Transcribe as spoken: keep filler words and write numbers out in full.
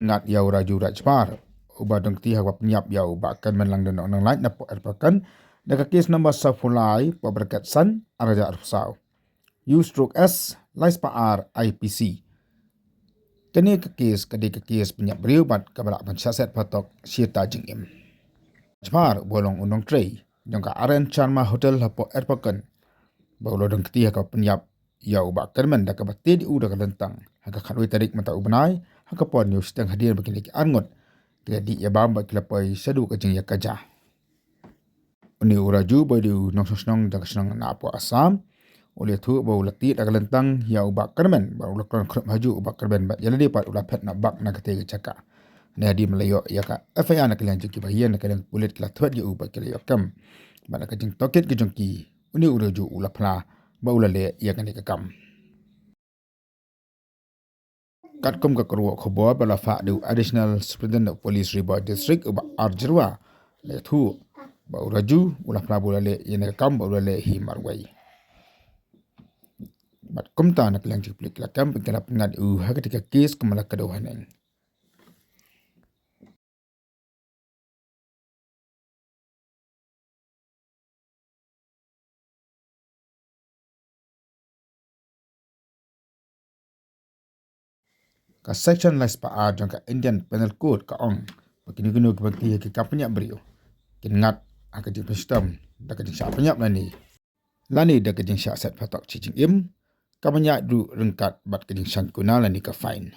Ngat ïa u Raju Rajbar, uba dang kti ha kaba pynïap ïa u Bah Kyrmen Langdon Nonglait napoh Erpakan da ka kes number saw phew lai, poh bracket san, ar hajar arphew saw. U stroke S, lai spah ar I P C. Kane ka kes ka dei ka kes pynïap briew bad kaba lah ban shah set phatok shi ta jingim. Rajbar uba long u nongtrei jong ka R N Sharma Hotel hapoh Erpakan, ba u la dang kti ha kaba pynïap ïa u Bah Kyrmen da kaba tied ïa u da ka lyntang ha ka khatwei tarik mynta u bnai, ha ka por hynñiew shiteng hadien ba kine ki arngut ki la dih ïa bam bad ki la poi shaduh ka jingïakajia. Une u Raju ba dei u nongshong shnong jong ka shnong napoh Assam, u la ïathuh ba u la tied da ka lyntang ïa u Bah Kyrmen bad u la kren khrup hajuh u Bah Kyrmen bad ïa lade pat u la phet noh bak na katei ka jaka. Hadien ba la ïoh ïa ka F I R na ka liang jong ki bahaïing, na ka liang pulit ki la thwet ïa u bad ki la ïoh kem. Bad na ka jingtohkit ka jong ki, une u Raju u la phla ba u la leh ïa kane ka kam. Katkum ka kyrwoh khubor ba la phah da u Additional Superintendent of Police Ri Bhoi District, u Bah R Jyrwa, la ïathuh ba u Raju u la phla ba u la leh ïa kane ka kam bad u la leh hi marwei. Bad kumta na ka liang jong ki pulit ki la kem, ki la pynngat ïa u ha katei ka kes kumba la kdew haneng. Ka Section lai spah ar jong ka Indian Penal Code ka ong ba kino kino kiba kti ha ki kam pynïap briew kin ngat ha ka jingpynshitom da ka jingshah pynïap lane, lane da ka jingshah set phatok shi jingim, kaba ñiah ruh ryngkat bad ka jingshah kuna lane ka fine.